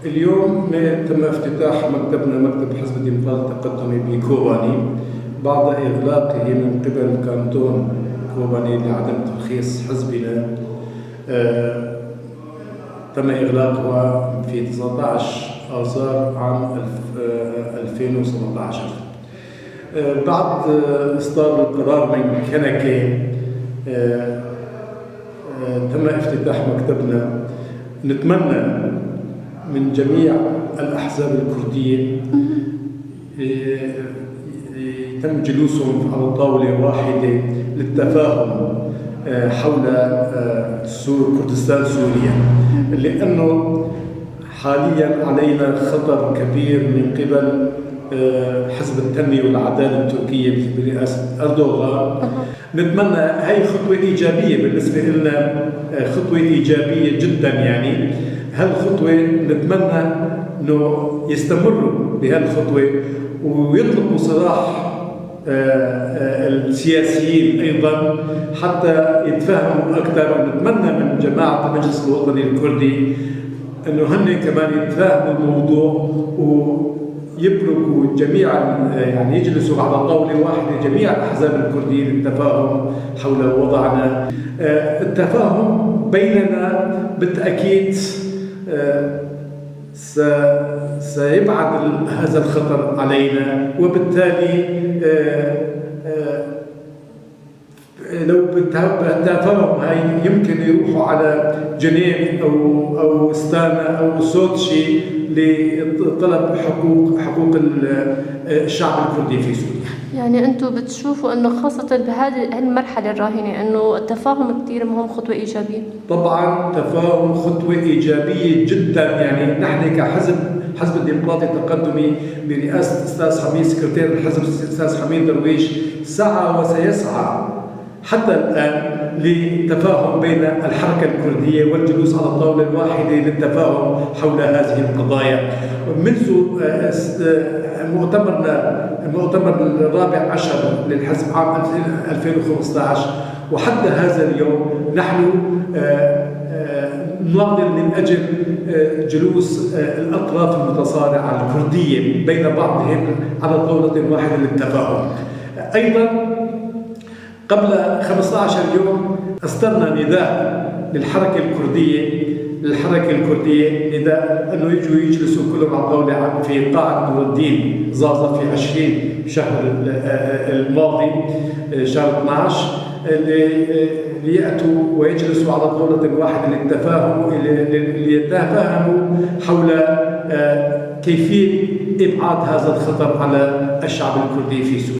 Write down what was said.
اليوم تم افتتاح مكتبنا، مكتب حزب الديمقراطي التقدمي بكوباني، بعد إغلاقه من قبل كانتون كوباني لعدم ترخيص حزبنا. تم إغلاقه في 19 آذار عام 2017 بعد إصدار القرار من كنكة. تم افتتاح مكتبنا. نتمنى من جميع الأحزاب الكردية يتم جلوسهم على طاولة واحدة للتفاهم حول كردستان سوريا، لأنه حاليا علينا خطر كبير من قبل حزب التنمية والعدالة التركية برئاسة أردوغان. نتمنى هاي خطوة إيجابية بالنسبة لنا، خطوة إيجابية جدا. يعني هالخطوة نتمنى أنه يستمروا بهالخطوة ويطلقوا سراح السياسيين أيضا حتى يتفاهموا أكثر. ونتمنى من جماعة المجلس الوطني الكردي أنه هن كمان يتفاهموا الموضوع ويبركوا جميع، يعني يجلسوا على طاولة واحدة جميع الأحزاب الكردية للتفاهم حول وضعنا. التفاهم بيننا بالتأكيد سيبعد هذا الخطر علينا، وبالتالي لو بالتفاهم هاي يمكن يروحوا على جنيف او استانا او سوتشي لطلب حقوق الشعب الكردي في سوريا. يعني انتم بتشوفوا انه خاصة بهذه المرحلة الراهنة انه التفاهم كثير مهم، خطوة ايجابية؟ طبعا تفاهم خطوة ايجابية جدا. يعني نحن كحزب حزب الديمقراطي التقدمي برئاسة استاذ حميد، سكرتير الحزب استاذ حميد درويش، سعى وسيسعى حتى الآن لتفاهم بين الحركة الكردية والجلوس على الطاولة الواحدة للتفاهم حول هذه القضايا. منذ مؤتمرنا، المؤتمر الرابع عشر للحزب عام 2015 وحتى هذا اليوم، نحن نناضل من أجل جلوس الأطراف المتصارعة الكردية بين بعضهم على طاولة واحدة للتفاهم. أيضا قبل 15 يوم اصدرنا نداء للحركة الكردية، نداء أنه يجوا يجلسوا كلهم على الطاولة في قاعة نور الدين زازا في 20 شهر الماضي، شهر 12، ليأتوا ويجلسوا على طاولة واحدة للتفاهم، ليتفاهموا حول كيفية إبعاد هذا الخطر على الشعب الكردي في سوريا.